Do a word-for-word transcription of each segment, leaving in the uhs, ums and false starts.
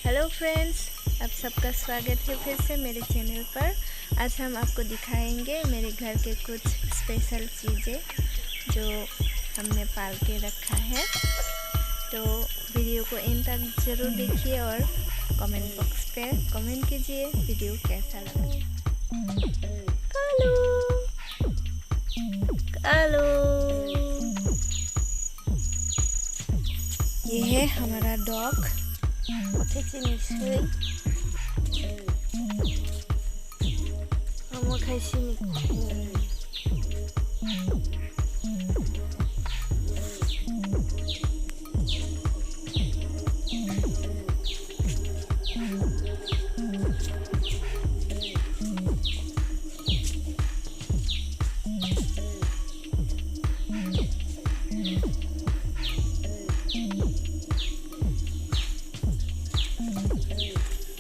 Hello friends, आप सबका स्वागत है फिर से मेरे चैनल पर। आज हम आपको दिखाएंगे मेरे घर के कुछ स्पेशल चीज़ें जो हमने पाल के रखा है। तो वीडियो को एंड तक ज़रूर देखिए और कमेंट बॉक्स पे कमेंट कीजिए वीडियो कैसा लगा। कालु, कालु। ये है हमारा dog. Omo khe chini swi. Omo khe chini.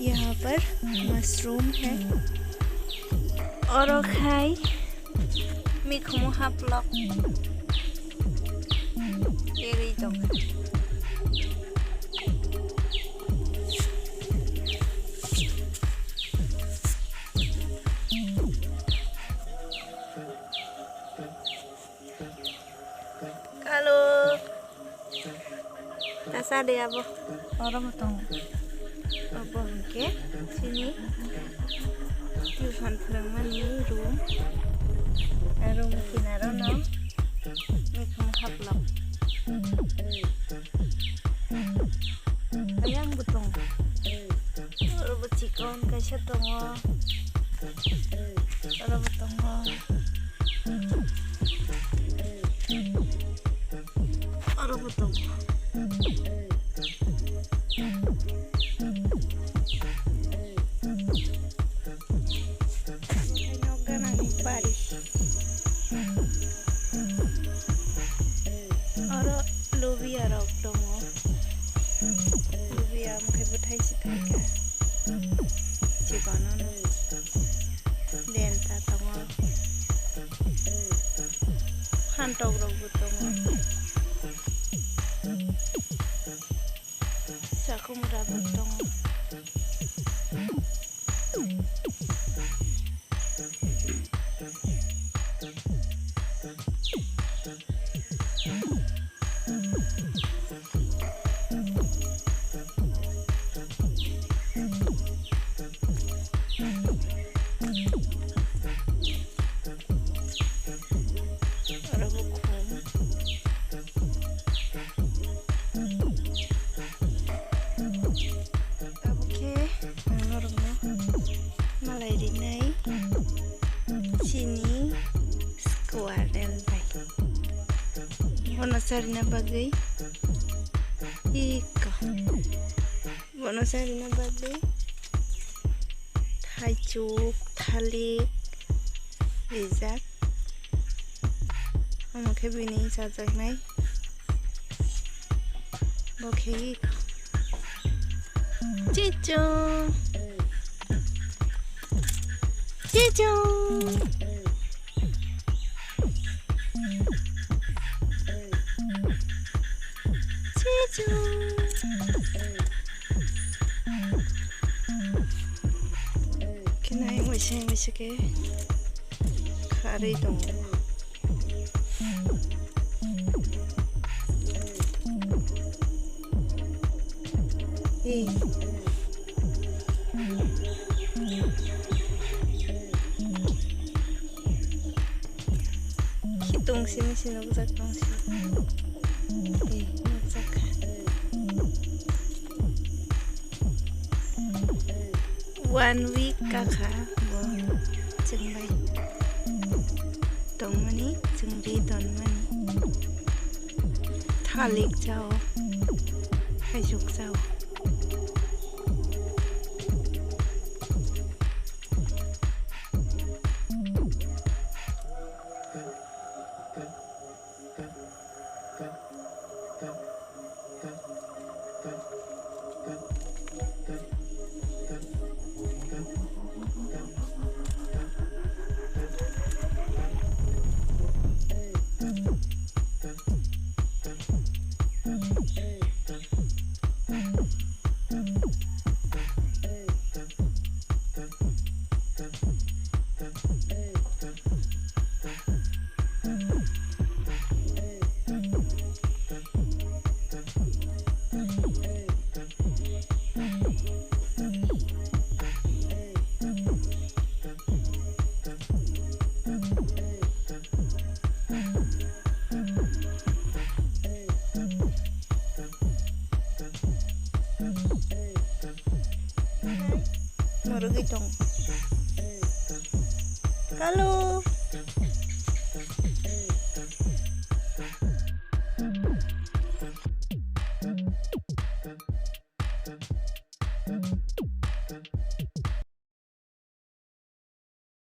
यहाँ पर मशरूम है। Oro khai mikhumu haplok. Eri tong. Kalu. Tasa de abo. Oro bo tongo. Abo hwnkhe chini tuition phwrwngmani room. Room kinaro no mikhumu haplok. Ayang bo tongo. Oro bo chikon kaisa tongo. Oro bo tongo. Oro bo tongo. Nok ganani bari. Oro lubia rok tongo. Lubia omo khe bwthai se thaikha. Chikon ono. Denta tongo. Phantok rok bo tongo. Sakhumra bo tongo. Oro bo khum. Abo khe ang norokno malai rinai chini squirrel bai. Bono charina bagwi iko. Bono charina bagwi thaichuk, thalik rijak. Omo khe bini chajaknai. Bo khe iko. Chichu. Chichu. Chichu. Khe nai waisa waisa khe kharwi tongo. Ei. Khitung simi se nukjak tong se. Ei, nukjak kha. One week kakha bo chwng bai tongmani, chwng ri tonmani. Thalik chao, thaisuk chao. Rwgwi tong. Kalo.